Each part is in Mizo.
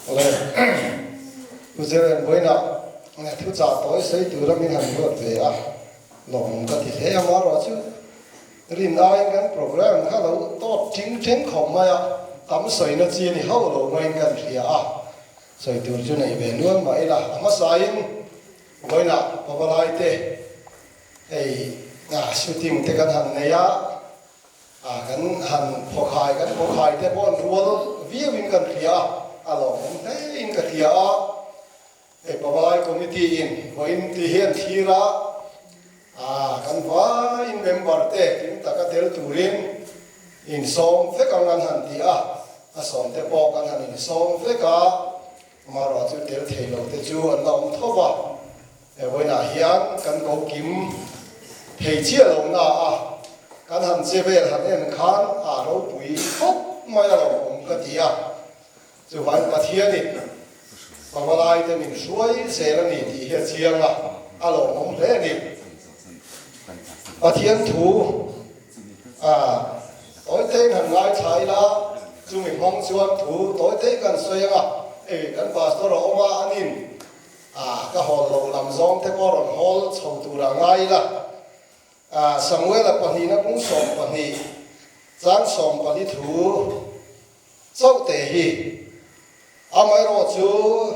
Awle, Pu Zeren vawiinah thuchah tawi sawi tura min han ruat ve a, lawmawm ka ti hle a, amaherawhchu rin aiin kan programme kha lo tawt ting thleng khawp mai a, tam sawina chi a ni hauh lo maiin kan hria a, sawi tur chu nei ve nual mah ila, a hmasain vawiinah pavalai te hei shooting te kan han nei a. A kan han phawkhai kan phawkhai te pawh an rual viau in kan hria a, a lawmawm hle in ka hria a. Hei Pavalai Committee in vawiin ti hi an thlir a, a kan vaiin member te kim taka tel turin insawm vek ang an han ti a, a sawm te pawh kan han insawm vek a, amaherawh chu tel thei lo te chu an la awm tho va. He vawiinah hian kan ko kim thei chiah lo na a, kan han che vel han en khan a ropui khawp mai a lo awm ka ti a. Chuvangin Pathianin pavalai te min hruai zel a ni tih hi a chiang a, a lawmawm hle a ni. Pathian thu a tawitein han ngaithla ila, chumi hmang chuan thu tawitei kan sawi ang a, hei kan pastor a awm a, anin A, ka hawl lo lam zawng te pawh rawn hawl chho tur a ngai ila. A, Samuela pahnihna kung 12, chang 14 thu chauh te hi. Amaherawh chu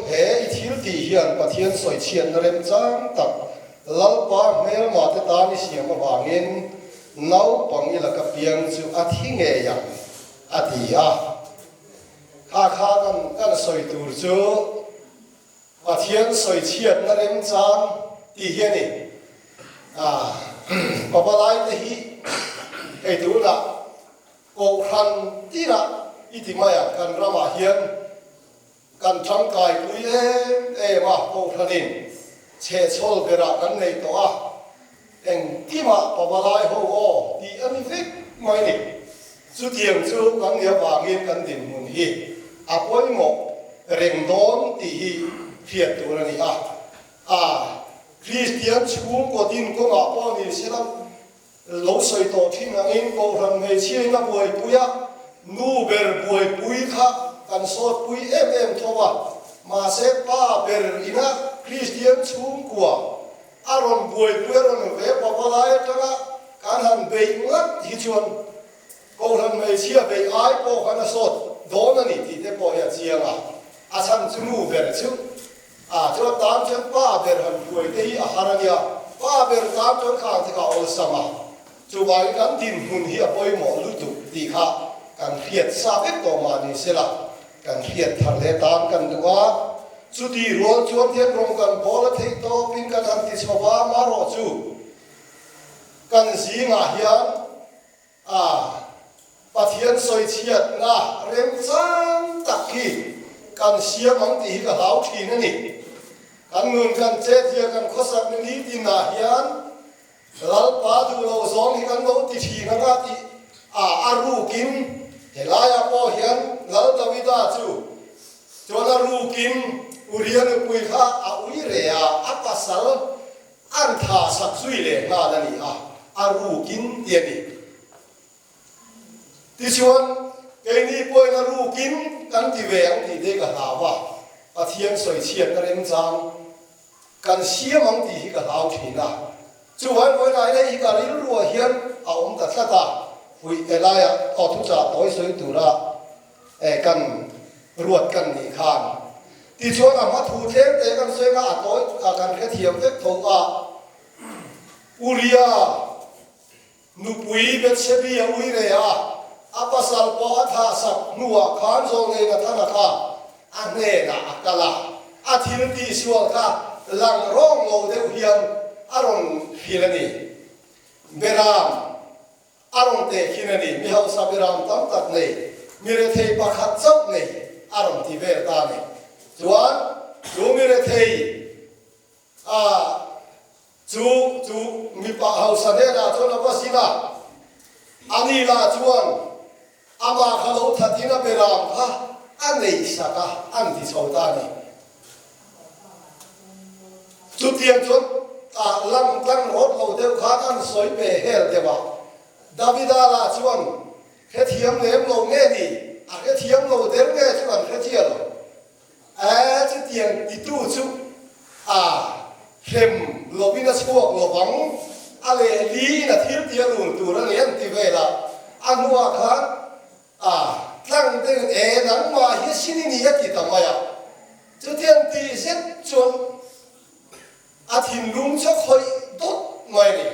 he i thil tih hian Pathian sawichhiatna remchang tak Lalpa hmelma te tan i siam avangin naupang i laka piang chu a thi ngei ang, a ti a. Kha kha kan kan sawi tur chu Pathian sawichhiatna remchang tih hi a ni. Ah, pavalai te hi hei tunah Kohhran tirah i ti mai a, kan ramah hian kan tangkai pui em em a, Kohhranin chhehchhawl berah kan nei tawh a, Engkimah pavalai ho aw tih a ni vek mai ni. Chutiang chu kan nih avangin kan dinhmun hi a pawimawh reng dawn tih hi hriat tur a ni a. A Kristian chhungkaw din kawngah pawh ni sela lo sawi tawh thin angin Kohhran hmeichhiain a buaipui a, nu ber buaipui kha kan sawtpui em em tho a. Mahse pa ber ina Kristian chhungkua A rawn buaipui a rawn ve papa lai atanga kan han beih ngat hi chuan Kohhran hmeichhia beih ai pawh khan a sawt dawn a ni tih te pawh hi a chiang a, a chhan chu nu ber chu a chuan tan chuan pa ber han buai te hi a har a nia, pa ber tan chuan khang te kha a awlsam a, chuvangin kan dinhmun hi a pawimawh lutuk tih kha kan hriat sa vek tawh mah ni sela. Kan hriat thar leh tan kan duh a, chutih rual chuan hian rawng kan bawl a theih tawpin kan han ti chho va, amaherawh chu kan zingah hian a Pathian sawichhiatna remchang tak hi kan siam ang tih hi ka hlau thin a ni. Kan nun kan chet zia kan khawsak ni tinah hian Lalpa duh lo zawng hi kan lo ti thin ang a tih a a rukin helaiah pawh hian Lal Davida chu chuan a rukin Uria nupui kha a ui re a, a pasal an tha sak zui leh nghal a ni a, a rukin ti a ni. Tichuan, keini pawhin a rukin kan ti ve ang tih te ka hlau a, Pathian sawichhiatna remchang kan siam ang tih hi ka hlau thin a. Chuvangin vawiin ai hei hi ka rilruah hian a awm ta tlat a, huih te laiah aw thuchah tawi sawi tura kan ruat kan nih khan. Tichuan a hma thu thleng te kan sawi anga a tawi kan hrethiam vek tho a, Uria, Nupui Bethsebi a ui reh a, a pasal pawh a thah sak hnuah khan zawlnei Nathana kha a hnenah a kal a, a thil tihsual kha lang rawng lo deuh hian a rawn hrilh a ni. Beram a rawn tehkhin a ni, mi hausa beram tam tak nei, mi rethei pakhat chauh nei a rawn ti vel ta a ni. Chuan chu mi rethei A, chu chu mipa hausa hnenah chuan a va zin a, ani lah chuan amah kha lo thatin a beram kha a nei sak a, an ti chho ta a ni. Chutiang chuan a lang tlang rawt lo deuh khan an sawi pe hel deuh a, Davida lah chuan hrethiam lem lo nge ni, a hrethiam lo der nge chu kan hre chiah lo. Chutiang titu chu a hrem lovin a chhuak lovang, a lehliin a thil tia lul tur a ni an ti vel a. A hnuah khan a tlang deuhin e nangmah hi sin i ni a ti ta mai a. Chutiang tih zet chuan a thinlung chu a khawih dawt mai a ni.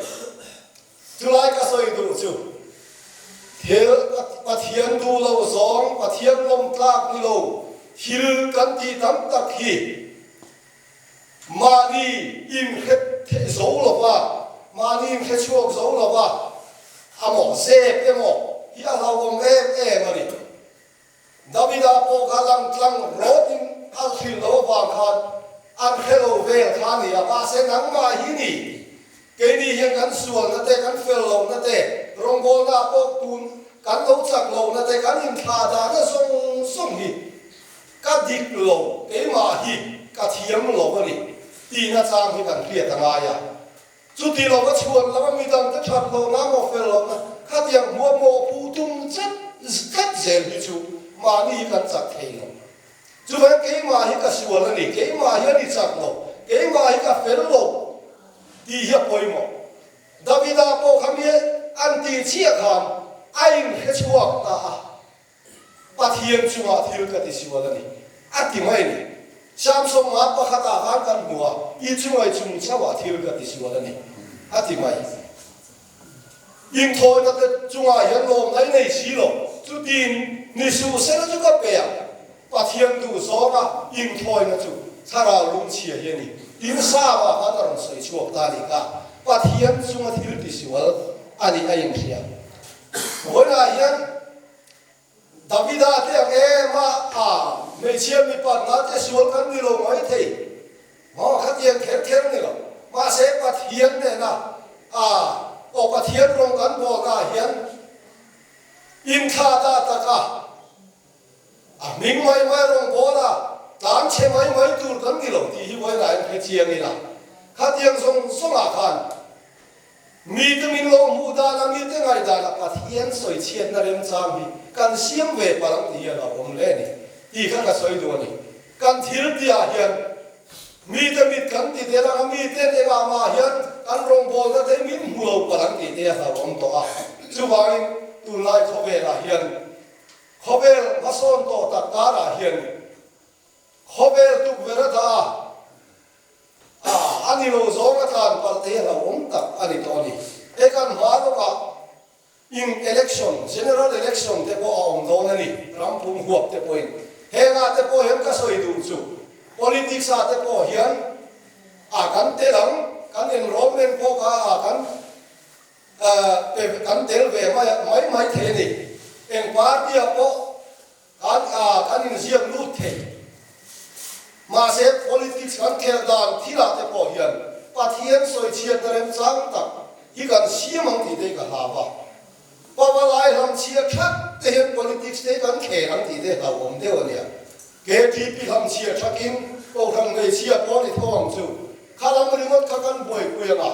Chulai ka sawi duh chu thil Pathian duh lo zawng, Pathian lawm tlak ni lo thil kan tih tam tak hi mahni inhre theih zo lova, mahni inhre chhuak zo lova a maw zep emaw hi a hlauhawm em em a ni. Davida pawh kha lang tlang rawtin a hrilh lo avang khan an hre lo vel kha a ni a, mahse nangmah hi ni, keini hian kan sualna te, kan fel lohna te, rawngbawlna pawh tun kan lo chak lohna te, kan inthlah dahna zawng zawng hi ka dik lo, keimah hi ka thiam lo a ni tihna chang hi kan hriat a ngai a. Chuti lova chhuan lama midangte that lohna maw fel lohna khatiang hmuah mawh puh tum zet tlat zel hi chu mahni hi kan chak thei lo. Chuvangin keimah hi ka sual a ni, keimah hi a ni chak lo, keimah hi ka fel lo tih hi a pawimawh. Davida pawh kha mi an tih chiah khan a inhre chhuak ta a. Pathian chungah thil ka ti sual a ni, a ti mai a ni. Samson ngat pakhatah khan kan hmu a, i chungai chung chauhah thil ka ti sual a ni, a ti mai. Inthawina te chungah hian lawmna i nei si lo, chutin ni suh sela chu ka pe ang. Pathian duh zawnga inthawina chu thlarau lungchhia hi a ni. Tin Sama khan a rawn sawi chhuak ta a ni kha, Pathian chunga thil ti sual a nih a inhria. Vawiinah hian Davida te ang em a, a hmeichhia mipatna te sual kan ni lo mai thei. Maw khatiang kher kher ni lo. Mahse Pathian nena a aw Pathian rawng kan bawlnaah hian inthlah ta taka a hming mai mai rawng bawla tlan chhe mai mai tur kan ni lo tih hi vawiinah hian hre chiang ila. Khatiang zawng zawngah khan Mite min lo hmuh dana mite ngaidana Pathian sawi chhiatna remchang hi kan siam ve palh ang tih hian a awm hle a ni tih kha ka sawi duh a ni. Kan thil tihah hian mite mit kan ti tel ang a, miten engah mah hian kan rawngbawlna te min hmu lo palh ang tih te a hlauhawm tawh a. Chuvangin tunlai khawvelah hian khawvel hmasawn tawh tak karah hian Khawvel tukverh a dah a, a ni lo zawng a tlan palh te hi hlauhawm tak a ni tawh a ni. He kan hma lawkah in election, general election te pawh a awm dawn a ni, ram pum huap te pawhin. Hengah te pawh hian ka sawi duh chu politics ah te pawh hian a kan tel ang, kan enrollment pawh kha a kan kan tel ve mai mai thei a ni. Eng party ah pawh Kan a kan inziak lut thei. Mahse politics kan khelh dan thilah te pawh hian Pathian sawichhiatna remchang tak hi kan siam ang tih te hi ka hlau a. Pavalai hlamchhia that te hian politics te hi kan khel ang tih te hlauhawm deuh a nia. KTP hlamchhia thakin Kohhran hmeichhia pawh a ni tho ang chu. Kha lam ringawt kha kan buaipui ang a.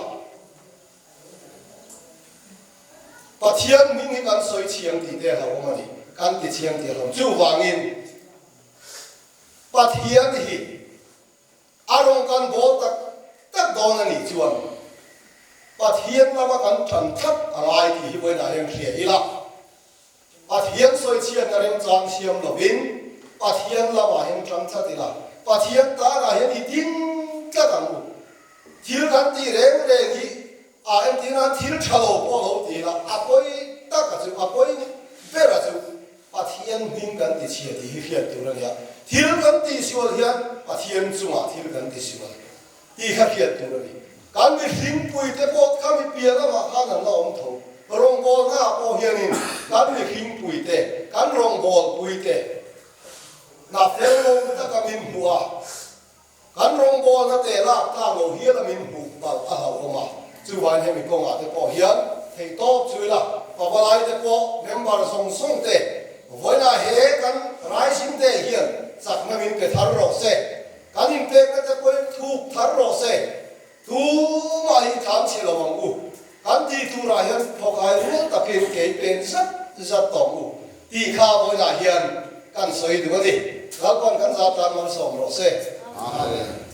Pathian hming hi kan sawi chiang tih te hlauhawm a ni, kan ti chiang tih a hlauhawm. Chuvangin Pathian hi a rawng kan bawl tak tak dawn a nih chuan Pathian lama kan tan tlat a ngai tih hi vawiinah hian hria ila. Pathian sawichhiatna remchang siam lovin Pathian lamah hian tang tlat ila, Pathian tanah hian i ding tlat ang u. Thil kan tih reng reng hi a entir nan thil tha lo pawh lo ti ila, a pawi taka chu, a pawi bera chu Pathian hming kan ti chhia tih hi hriat tur a nia. Thil kan tihsual hian Pathian chungah thil kan tisual. Tih kha hriat tur a ni. Kan mihringpuite pawh kha mi pian lamah khan an la awm tho. Rawngbawlnaah pawh hianin kan mihringpuite, kan rawngbawlpuite hna fel lo taka min hmuh a, kan rawngbawlna te lak tlang lo hial a min hmuh palh a hlauhawm a. Chuvangin hemi kawngah te pawh hian theihtawp chu ila, pavalaite pawh member zawng zawng te vawiinah he kan Rising Day hian chakna min pe thar rawh se. Kan inpekna te pawhin thuk thar rawh se, tumah hi tlan chhe lo ang u. Kan tih turah hian thawkai rual takin kei pen zat zat tawng u tih kha vawiinah hian kan sawi duh a ni. Lalpa'n kan za tan malsawm rawh se. Amen.